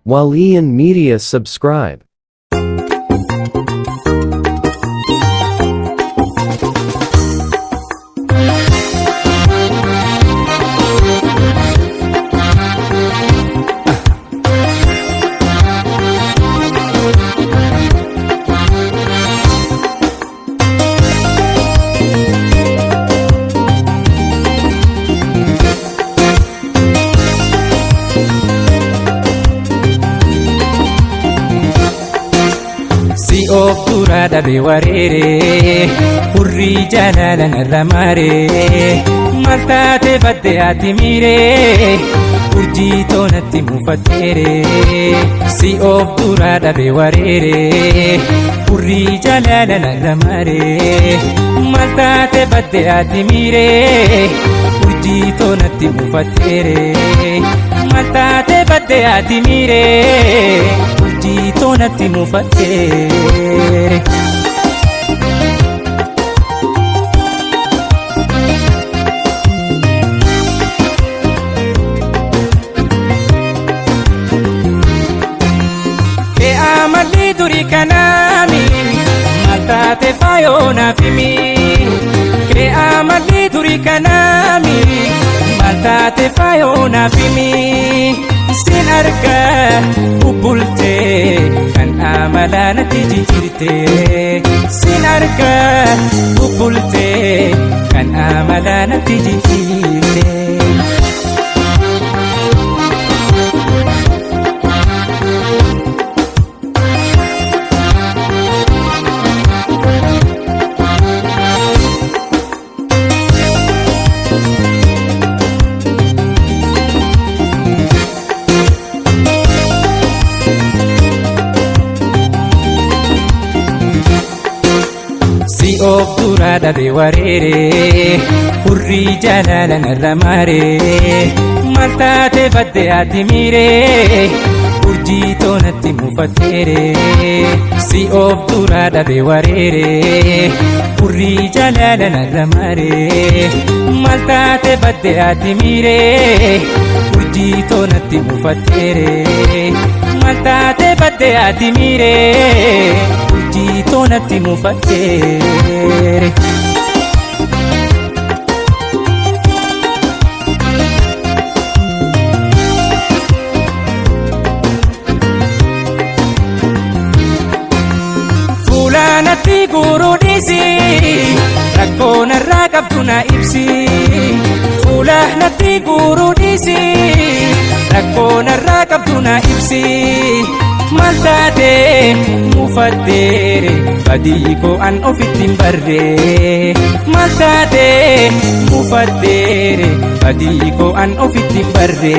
Walian Media subscribe. Si of dura dhabe wareere, hurrii jaalala narra maaree, maal taate badde ati miiree, urjii toonatti mufatteere. Si of dura dhabe wareere, hurrii jaalala narra maaree, maal taate badde ati miiree, urjii toonatti mufatteere. Maal taate badde ati miiree, urjii toonatti mufatteere. Amalli durii kanaami, maal taate faayoo naaf himi. Kee amalli durii kanaami, maal taate faayoo naaf himi. Sin arga bubbultee kan amalaa natti jijjiirte. Sin arga bubbultee kan amalaa natti jijjiirte. Si of dura dhabe wareere, hurrii jaalala narra maaree, maal taate badde ati miiree, urjii toonatti mufatteere. Si of dura dhabe wareere, hurrii jaalala narra maaree, maal taate badde ati miiree, urjii toonatti mufatteere. Maal taate badde ati miiree, urjii toonatti mufatteere. Fuulaanatti guuruu dhiisi, rakkoo narraa qabdu na ibsi. Fuulaanatti guuruu dhiisi, rakkoo narraa qabdu na ibsi. Maal taate mufatteere, badii koo an ofitti hin barre. Maal taate mufatteere, badii koo an ofitti hin barre.